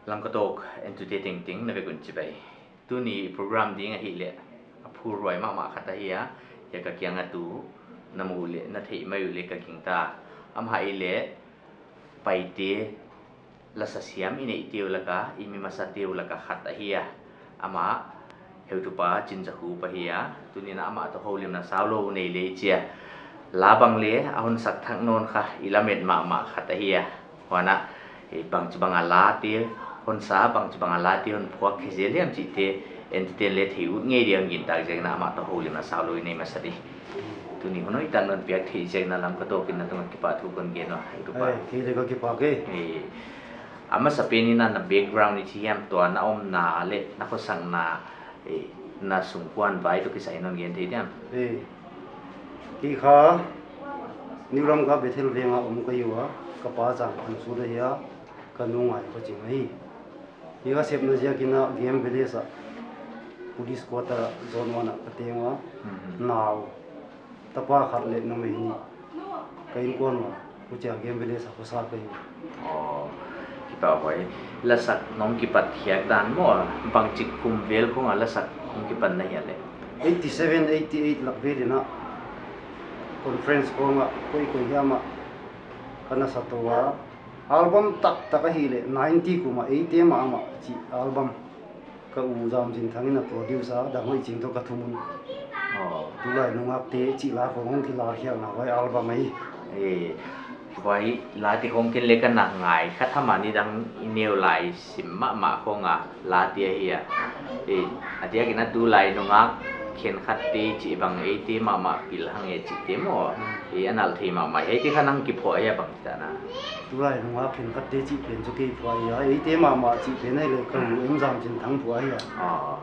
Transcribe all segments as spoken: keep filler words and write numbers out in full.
Lamka Talk entute tengteng na vek un chibai. Tuni program ding ahihleh a phurhuai mahmah khat ahi a, hiai ka kiang a tu na mu leh na theih mai uleh ka gingta. Amah ahihleh Paite lasa siam i neihte uh laka, i mi masate uh laka khat ahi a. Amah heutupa Chin Za Khup ahi a. Tuni'n amah toh houlimna saulou nei lei chia. La bang leh a hon sak thak nawn kha i lamet mahmah khat ahi a. Huan a, eh, bangchibang a late hon sa, bangchibang a late hon phuak khe zel hiam chihte, entuten leh thei ut ngei dia gintak ziakin amah toh houlimna saulou i nei masa di. Tuni hun hoihtak non piak theih ziakin Lamka Talk in na tungah kipahthu kon gen ua, heutupa. Ai, kei leng ka kipak e. Eh, a masapen in na background i chi hiam, tua na omna leh na khosakna, eh, na sungkuan vai toh kisai non gen thei diam? Eh, kei kha New Lamka Bethel veng a om ka hi ua, ka pa Changphansut ahi a, ka nu Ngaikhochin ahi. Hiai ka sepna ziakin a Game Village a police quarter a zone one a ka teng ua. Mhm. Nau tapa khat leh numei nih. Ka innkuan ua, huchia Game Village a khosa ka hi. Oh, kipak huai. Lasak nong kipat khiak dan maw, bangchik kum vel khong a lasak nong kipat na hia leh? Eighty seven, eighty eight lak vel in a conference khong a, koi koi hiam a ka na sa tou a. Album taktak ahihleh ninety kum a Eite Mahmah chih album. Ka u Zamzinthang in a produce a, Danghoihching toh ka thum un. Oh. Tulai Nungakte chih la khong hong kila khiakna huai album ahi. Eh, huai late khong ken leng ka na ngai kha tham a, nidang i neu lai sim mahmah khong a late ahi a. Eh, a diakin a Tulai Nungak Khenkhatte chih bang Eite Mahmah pil hang e chihte maw. Hmm. Eh, a nalh thei mahmah. Hiaite kha nang kiphuah hia bang Tulai Nungak Khenkhatte chih pen chu kei phuah ahi a, Eite Mahmah chih pen ahihleh ka u M Zamzinthang phuah ahi a. Ah.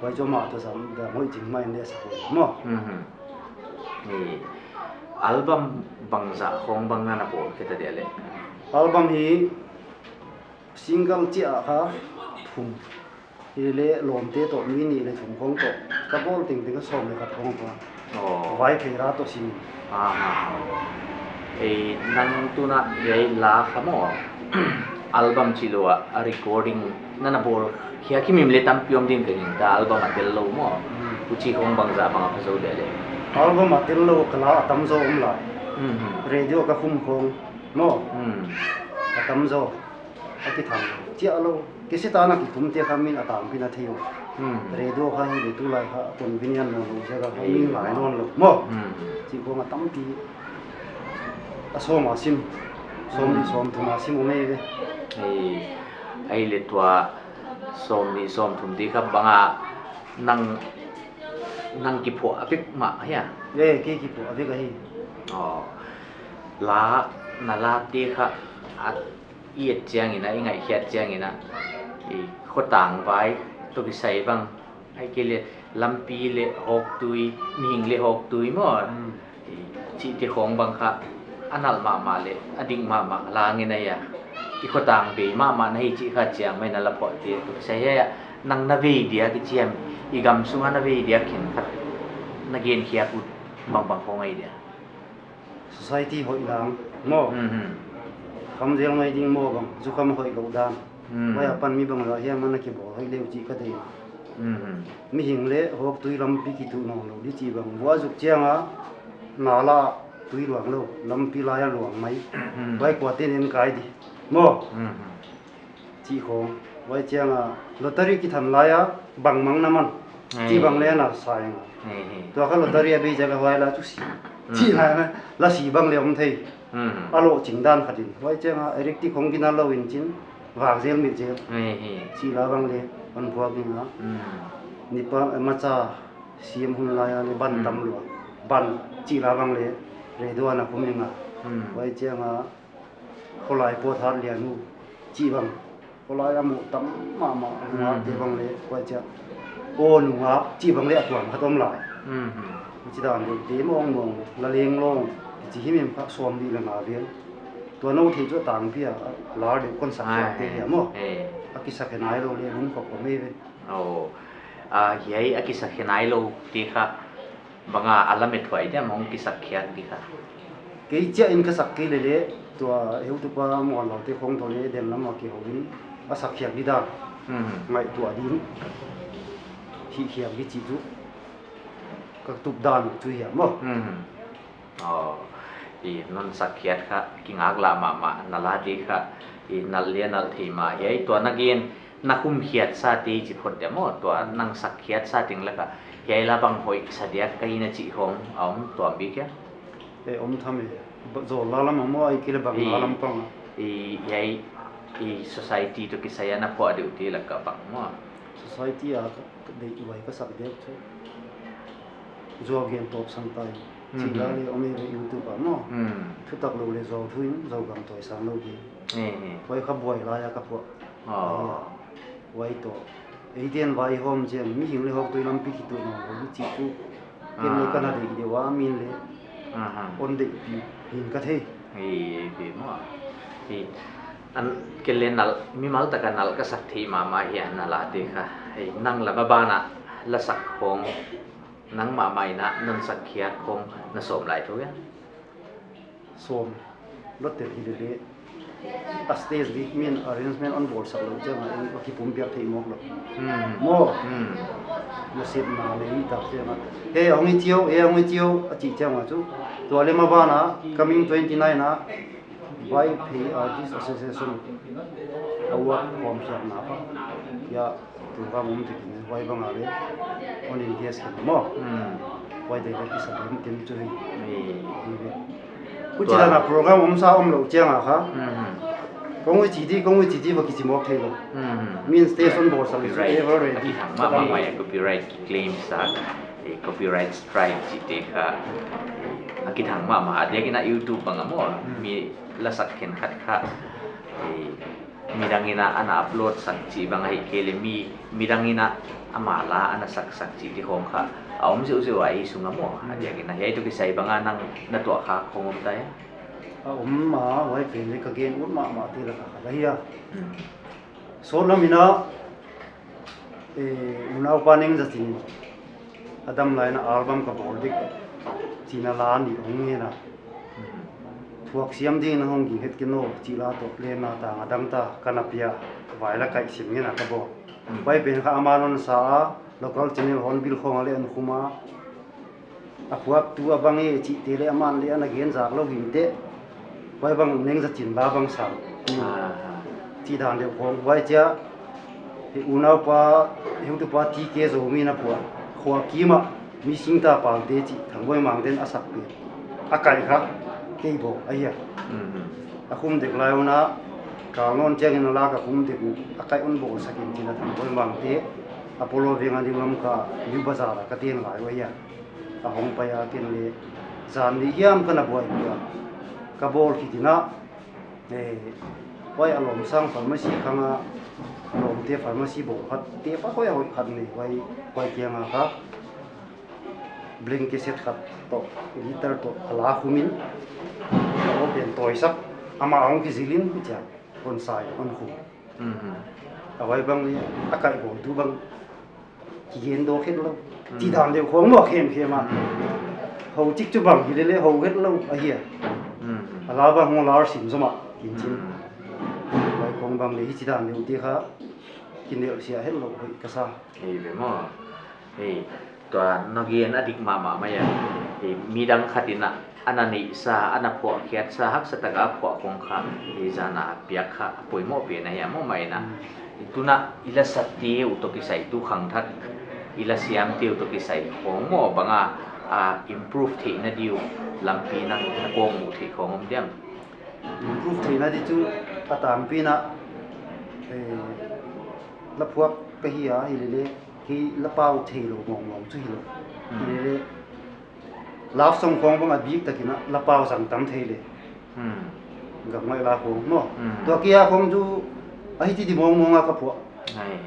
Huai chu amah toh sam, Danghoihching mah in leng sa kha maw. Mhm. Eh, album bangzah khong bang na na bawl khe ta dia leh? Album hi single chia kha thum. Hileh lawmte toh mi nih leh thum khong toh ka bawl tengteng kha sawm leh khat khong tua. Oh. Vaiphei ra toh sim. Ah, ah, ah. Eh, nang tuna hiai la kha maw, album chih lou a, a recording na na bawl khia khia mim leh tampi om din ka gingta, album a tel lou maw. Hmm. Huchi khong bangzah bang a pha zou dia leh? Album a tel lou ka la a tamzaw om lai. Mhm. Radio ka khum khong maw. Hmm. A tamzaw. A kithang chiah lou. Cassette a na kikhumte kha min a tampi na thei uh. Hmm. Radio kha hileh tulai kha convenient nawnlou ziak a kha min ngai nawnlou maw. Hmm. Chih khong a tampi a sawm a sim. Sawmnih, hmm, sawmthum a sim om ei ve. Ei, ahihleh tua sawmnih sawmthum te kha bang a nang, nang kiphuah vek mah hia? Eh, kei kiphuah vek ahi. Oh. La, na late kha a i et chiangin a, i ngaihkhiat chiangin a, i khotang vai toh kisai bang, ahihkeileh lampi leh hawktui, mihing leh hawktui maw. Hmm. I chihte khong bang kha a nalh mahmah leh a dik mahmah la ngen ahi a. I khotang bei mahmah na hi chih kha chiang mai na la phuahte toh kisai hia, nang na vei dia kichi hiam, i gam sunga na vei dia khenkhat na gen khiak ut bangbang khong ahi dia? Society hoih dan maw. Mhm. Khamzel mai ding maw bang, zukham hoihlou dan. Mhm. Huai apan mi bangzah hiam a na kibawl hoih le uh chih ka deih. Mhm. Mihing leh hawktui lampi kituh nawnlou di chih bang. Vuah zuk chiang a, nala tui luang lou, lampi lai a luang mai. Mhm. Huai kuate'n en kai di maw. Mhm. Chih khong. Huai chiang a lottery kithan lai a bangmah na man. Hei. Chih bang leng na sa ing a. Hei, hei. Tua kha lottery a bei ziak a huai la chu si. Hmm. Chih lai a la si bang leng om thei. Hmm. A lohching dan khat in. Huai chiang a erecti khong kinal lou in chin. Vak zel mit zel. Hei, hei. Chih la bang leng hon phuak ing a. Hmm. Nipa, eh, macha siam hun lai a leng ban, hmm, tam lua. Ban chih la bang leng radio a na khum ing a. Hmm. Huai chiang a Kholai pawt hat lian uh chih bang. Kholai a muh tam mahmah, hmm, nungakte bang leng, huai chiang. Aw nungak chih bang leng a tuam khat om lai. Hmm, hmm. Chih dan deuh te mawngmawng, la leng lawng, kichi himhim kha sawmnih leh nga vel. Tua nou theih chu a tangpi a, a lar deuh kon sak khiak te hi a maw. Ai, eh. A kisak khe nailou leng hun khop khop mai ve. Oh. Ah, hiai a kisak khe nailou te kha bang a a lamet huai diam hong kisak khiak di kha? Kei chiah in ka sak kei lele, tua heutupa Muanlaute khong toh leng den lam a kihou in, a sak khiak di dan, hmm, ngaihtuah din, hih khiak di chih chu ka tup dan chu hiam maw. Hmm. Oh, i non sak khiat kha kingaklah mahmah, na la di kha, i nalh le nalh thei mah. Hiai tua na gen, na khum khiat sa te chi phot dia maw, tua nang sak khiat sa teng laka hiai la bang hoih sa diak ka hi na chih khong a om tuam bik hia? E, om tham e. Ba-, zawl la lam a maw, ahihkeileh bang la lam pang a? I, hiai, i society toh kisai a na phuah deuh te laka bang maw? Society a ka, ka deih uai ka sak deuh chu Zuau Gen Tawp Sang Tai. Hmm. Chih la le om e ve YouTube a maw. Hmm. Thutak lou le zuau thu in, zuau gam tawi sang lou di. Eh, eh. Huai kha buai lai a ka phuah. Oh. Huai toh. Eiten vai hawm chiang, mihing le hawktui lampi khituh nawn lou di chih chu. Ken le ka na deih deuh a, min le. Aha. Hon deihpih in ka thei. Ei, ei, ei, maw. Ei, an, ken le nalh, mimal taka nalh ka sak thei mahmah hia na la te kha. Ei, nang la maban a la sak khong, nang mahmah in a non sak khiat khong na sawm lai thu hia? Sawm lou tel hi lele. A stage di min arrangement hon bawl sak lou chiang a, ei va kipumpiak thei mawk lou. Hmm. Maw. Hmm. Nasepna le hi tak chiang a. Hei, hong i chih o, hei, hong i chih o, a chih chiang a chu. Tua le maban a, coming twenty nine a, Vaiphei Artist Association award khawm khiakna kha. Hia, program om te kin, huai bang a le, hon engage khin maw. Hmm. Huai deuh le kisa bem tem chu hi. Ei. Hi ve. Huchi dan a program om sa om lou chiang a kha. Hmm. Kong ui chih di, kong ui chih di va kichi mawk thei lou. Hmm. Min station bawl sak chu ever ready. Copyright. Ki thang mahmah mai a copyright ki claim sa. Eh, copyright strike chih te kha. Eh, a ki thang mahmah a diak in a YouTube bang a maw. Hmm. Mi la sak khenkhat kha. Eh, midang in a ana upload sak chih bang ahihkeileh mi, midang in a ama la ana sak sak chih di khong kha a om zeuhzeuh a ei sung a maw. A diak in a hiai toh kisai bang a nang na tuah kha khong om ta hia? A om a, huai pen le ka gen ut mahmah te laka khat ahi a. Hmm. Sawt lam in a, eh, unaupa Neng Za Chin a dam lai in a album ka bawl dek chih in a la nih hong ngen a. Thuak siam ding in a hong ging het ken aw, chih la toh lenna tang a dang ta ka na pia, vai la kaih sim ngen a ka bawl. Hmm. Huai pen kha aman hon sa a, local channel Hornbill khong a le hon khum a. A phuaktu a bang e chih te le aman le ana gen zak lou hinteh. Huai bang Neng Za Chin la bang sa. Ah. Chih dan deuh khong. Huai chia, hi unaupa, heutupa T K Zomi in a phuah. Khua Kim a, Missing Ta Pal te chih, Thangboi Mangten a sak pen. A kaih kha, kei bawl, ahi a. Mhm. A khum dek lai un a, kal nawn chiang in a la ka khum dek uh, a kaih un bawl sak in chin a Thangboi Mangte, Apollo Veng a ding lam ka, New Bazar a ka ten lai uh ahi a. A hong pai a ken le, zan nih hiam ka na buaipih a. Ka bawl khit in a, eh, huai a lawmsang pharmacy khang a, lawmte pharmacy bawl khat, te pa hoih a hoih khat nei, huai, huai kiang a kha. Blank cassette khat toh, guitar toh, a la khum in, a lawm pen tawi sak, ama hong kizil in, chia, hon sai, hon khum. Mhm. A huai bang le, a kaih bawltu bang, kigen dawk het lou. Mm. Chih dan deuh khong maw khemkhem a. Mm. Hou chik chu bang hi lele hou het lou ahi a. Mm. A la bang hong lar sim zom a, kin chin. Mm. Huai khong bang le hichi dan deuh te kha, kinelh sia het lou hoih ka sa. Ei ve maw. Ei, tua na gen a dik mahmah mai a. Ei, midang khat in a ana neihsa, ana phuahkhiatsa, haksa taka phuah khong kha, ei, zan a piak kha, a poimoh pen ahi a maw mai na. Mm. Tuna i lasate uh toh kisai tu khangthak, i lasiamte uh toh kisai khong maw bang a, a improve theihna di uh lampi nang na kong muh theih khong om diam? Improve theihna di chu a tampi in a, eh, la phuak ka hi a, hi lele, hi la pau theilou mawngmawng chu hilou. Hmm. Hi lele, love song khong bang a bik takin a, la pau zang tam thei le. Hmm. Gam ngai la khong maw. Hmm. Tua kia khong chu, a hiti di mawngmawng a ka phuah. Ai.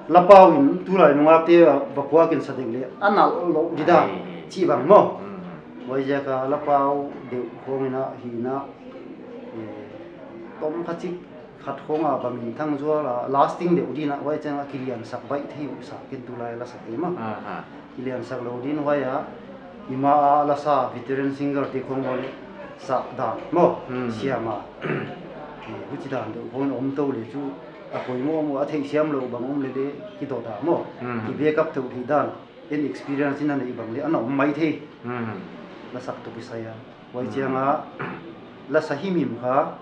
La pau in tulai nungakte va phuak in sa dek le, a nalh lou di dan, ai, chih bang maw. Hmm. Huaiziak a la pau deuh khong in a, hi in a, eh, tom kha chik khat khong a va minthang zual a, lasting deuh di in a, huai chiang a kiliansak baih thei uh sa, ken tulai la sak e maw. Aha. Kiliansak lou di in huai a, i ma a la sa veteran singer te khong bang le, sa dan maw, hmm, siam a. Eh, huchi dan deuh khong in om tou le chu, a poimoh maw, a theihsiam lou bang om leh leh kidot a maw. Hmm. Ki backup thei dan, en experience in a neih bang leh ana om maithei. Hmm. Lasak toh kisai a. Huai chiang a, lasa himhim kha,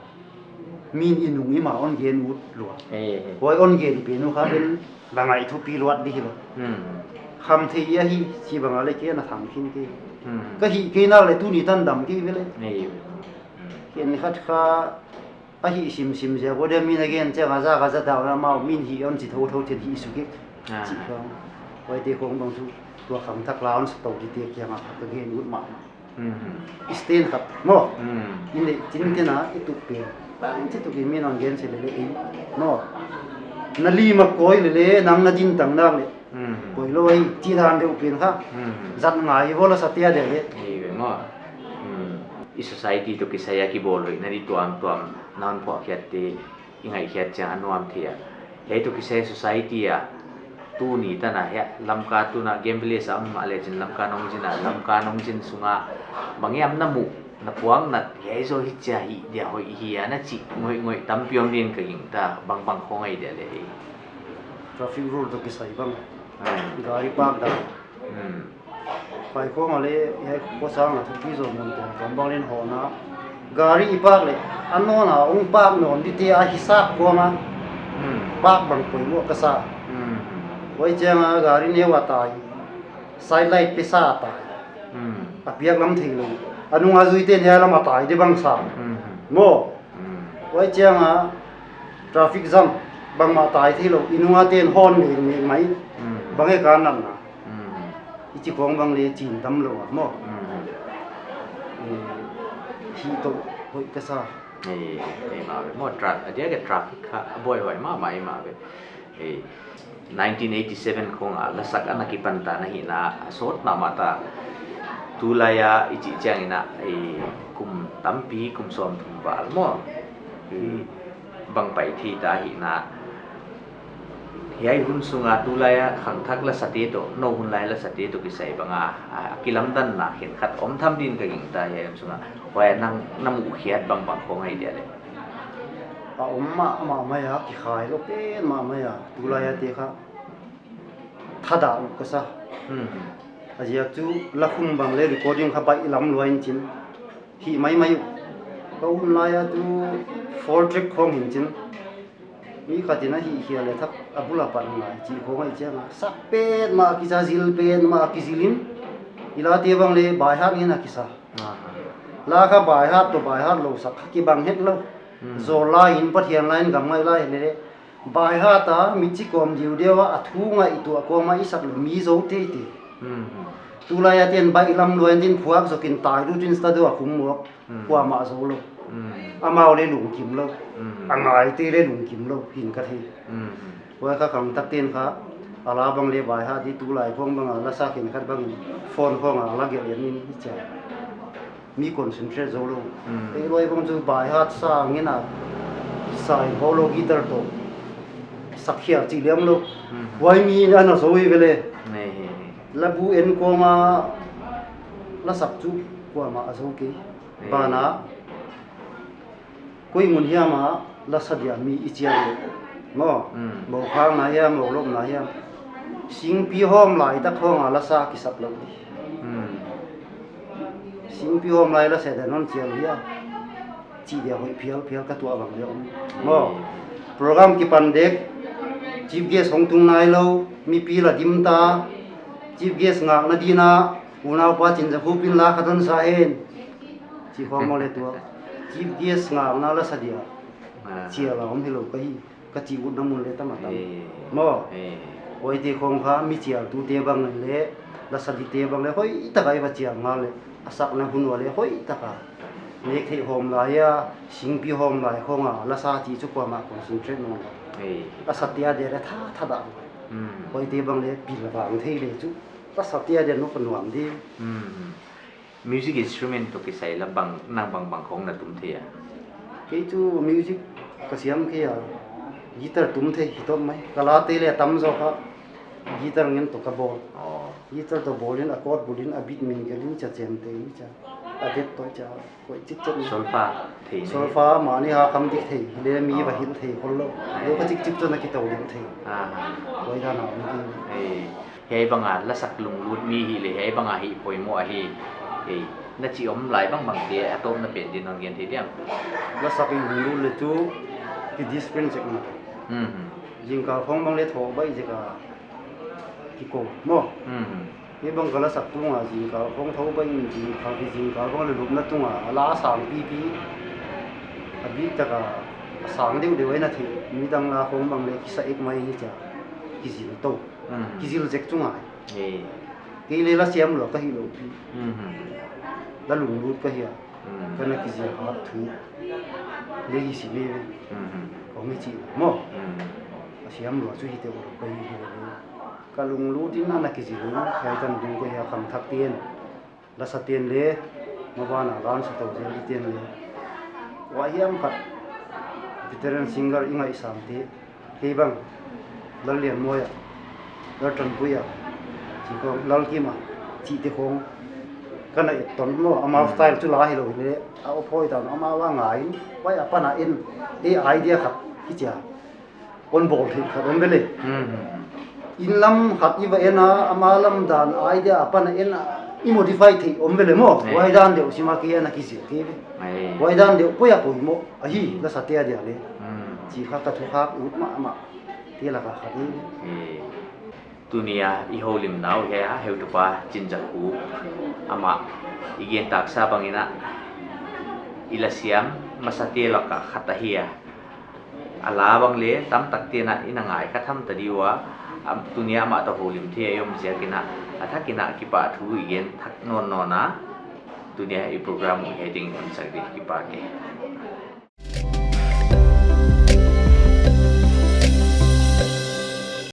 min i nung i ma hon gen ut lua. Eh, eh. Huai hon gen pen uh kha en la ngaih thupi luat di hilou. Hmm. Kham thei ahi, chibang a leh kei na tham khin kei. Hmm. Ka hih kei nak leh tuni tan dam kei ve leh. Eh, eh. Ken khat kha a hih simsim ziak uh dia min a gen chiang a za ka za dau na mau min hih hon chi thotho chiang hih suk kei. Ah. Chih khong. Huaite khong bang chu tua khangthak la hon sa tou di te kiang a kha ka gen ut mahmah. Mhm. Stand khat maw. Mm. In leh chin tena i tuk pen. Bang chi tuk i min hon gen se leh leh i. Maw. Na lim a koi leh leh nang na din tang nak leh. Mhm. Koi lou hi, chi dan deuh pen kha. Mhm. Zat ngai vo lasa te a dia leh. Hi ve maw. Mm. I society toh kisai a kibawl hoihna di tuamtuam na hon phuahkhiat te i ngaihkhiat chiang a nuam thei a. Hiai toh kisai society a tuni tan a hiai Lamka tuna game village a om mah leh chin Lamka Nongjin a, Lamka Nongjin sunga bang hiam na muh, na puang nat hiai zaw hi chia hi dia hoih hi a na chih ngoihngoih tampi om din ka gingta, bangbang khong ahi dia leh. Traffic rule toh kisai bang. Hmm. Gari park dan. Hmm. Pai khong a leh, hiai khosang a thupi zaw mun tuamtuam bang leng hohna. Gari i park leh, a nawn a hong park nawn di te a hisap khong a. Hmm. Park bang poimoh ka sa. Hmm. Huai chiang a gari neu a tai. Side light pe sa a tai. Hmm. A piak lam theilou. A nung a zui ten hiai lam a tai di bang sa. Hmm. Maw. Hmm. Huai chiang a traffic jam bangmah tai theilou. I nung a ten hon mengmeng mai. Hmm. Bang e ka natna. Mm. I chi khong bang leh chin tam lou a maw. Mm. Eh, hi toh hoih ka sa. Eh, eh, mah ve. Maw tra-, a dia ke traffic kha a buaihuai mahmah i mah ve. Eh, nineteen eighty-seven khong a lasak ana kipan ta na hihna a sawt mahmah ta. Tulai a i chih chiang in a, eh, kum tampi, kum sawmthum val maw. Eh, mm. Bang pai thei ta hihna. Hiai hun sunga tulai a khangthak lasate toh, nou hun lai lasate toh kisai bang a, a, a kilamdanna khenkhat om tham din ka gingta hiai hun sunga. Huai nang na muhkhiat bangbang khong ahi dia leh. A om mahmah mai a, kikhai lou pen mahmah mai a, tulai a te kha. Thadah uh ka sa. Hmm. A ziak chu la khum bang leh recording kha baihlam lua in chin. Hih maimai uh. Ka um lai a chu four track khong hi'n chin. Mi khat in a hihkhial leh thak a bul a pan ngai chih khong ahi chiang a. Sak petmah kicha, zil petmah kizil in. I late bang leh by heart ngen a kisa. Aha. La kha by heart toh by heart lou sak kha kibang hetlou. Hmm. Zawl lai in Pathian lai in gam ngai lai leh leh. By heart a, mi chi kawm diudiau a, a thu ngaihtuah kawm a i sak leh mi zou teitei. Hmm. Tulai a ten baihlam lua in din phuak zok in tai lut in studio a khum muak. Hmm. Kuamah zou lou. Hmm. Amau leh lungkim lou. Hmm. A ngaite leh lungkim lou, hi'n ka thei. Hmm. Huai kha khangthak ten kha, a la bang leh by heart di tulai khong bang a lasa khenkhat bang in phone khong a la gelh in in i chia. Mi concentrate zou lou. Hmm. Ei luai bang chu by heart sa ngen a, sa in ho lou guitar toh. Sak khial chih liam lou. Hmm. Huai mi in ana zou hi ve leh. Nei, hei, hei. La bu en kawm a, lasak chu kuamah a zou kei. Hei. Ban a, koi mun hiam a lasa dia mi i chiang leh. Maw, hmm. Mou khang na hiam, mou lop na hiam. Singpi hawm lai tak khong a lasa kisak lou di. Hmm. Singpi hawm lai lasa dia non chiang hiam. Chih dia hoih phialphial ka tuah bang dia om. Maw, hmm. Program kipan dek. Chief guest hong tung nailou, mipi la dim ta. Chief guest ngakna din a, unaupa Chinzakhup in la khat hon sa hen. Chih khong maw leh tua. Chief guest ngakna lasa dia. Ah. Chial a om hilou ka hi. Ka chih utna mun leh tam a tam. Eh. Maw. Eh. Huaite khong kha mi chialtute bang leh, lasa dite bang leh, hoihtak a i va chial ngal leh, a sakna hun ua leh, hoihtak a. Nek theih hawm lai a, singpi hawm lai khong a, lasa chih chu kuamah concentrate nawn lou. Eh. Lasate a dia leh tha, thadah. Hmm. Huaite bang leh pil vang thei leh chu. Lasate a dia nu ka nuam di. Hmm. Music instrument toh kisai la bang, nang bangbang khong na tum thei a? Kei chu music ka siam kei a, guitar tum thei hi tawp mai. Ka late leh a tam zaw kha guitar ngen toh ka bawl. Oh. Guitar toh bawl in a chord bul in a beat min gelh in chia chem te in chia. A det toh chia, koi chik chik. Solfa thei ni. Solfa mah ni a kham dik thei, le mi va hil thei khol lou. Lou ka chik chik chu na kitou ding thei. Ah. Koi dan a om ding. Ei, hiai banga lasak lunglut mi hi le, hiai banga hi poimoh ahi. Ei, na chih om lai bangbang te, a tawpna pen din hon gen thei diam. Lasak in lunglut le chu, ki discipline chek na. Hmm. Zingkal khong bang le thou bai zek a kikou maw. Hmm. Hiai bang ka lasak tung a zingkal khong thou bai in zingkal ki zingkal bang le lupna tung a la sang pipi. A bik tak a, a sang deuhdeuh a na thei, midang la khong bang le kisa ek mai hi chia. Kizil tou. Hmm. Kizil zek chu ngai. Ei. Kei le la siam lua ka hi lou pi. Hmm. La lunglut ka hi a. Hmm. Ka na kizil hat thu. Le hi si ve ve. Hmm. Kong hi chi maw. Hmm. A siam lua chu hi te o ka hi hi ve. Ka lunglut in a na kizil lou. Hiai tan du ka hi a khangthak te'n. Lasate'n le, maban a la sa tou zel te'n le. Huai hiam khat, veteran singer i ngaihsam te, kei bang, Lallianmawia, Laltanpuia, chi khong, Lalkima, chihte khong, ka na et ton maw, amau style chu la hi lou le, a op hoi tan, amau a ngai, huai a pan a en, ei idea khat, hi chia. Hon bawl theih khat om ve le. Hmm. In lam khat i va en a, ama lam dan idea a pan a en a, i modify theih om ve le maw. Hmm. Huai dan deuh sim a kei a na kizil kei ve. Ei. Huai dan deuh poi a poimoh ahi, hmm, lasate a dia le. Hmm. Chi kha ka thukhak ut mahmah. Te lak a khat hi. Ei. Tuni a i houlimna uh hiai a, heutupa Chinzakhup, amah i gen taksa bang in a, i la siam masate lak a khat ahi a. A la bang le tamtak te'n a i na ngai kha tham ta di ua, am, tuni a amah toh houlim thei a i om ziak in a, a thak in a kipahthu i gen thak nawn nawn a, tuni a i program uh hiai ding in hon sak di, kipak e.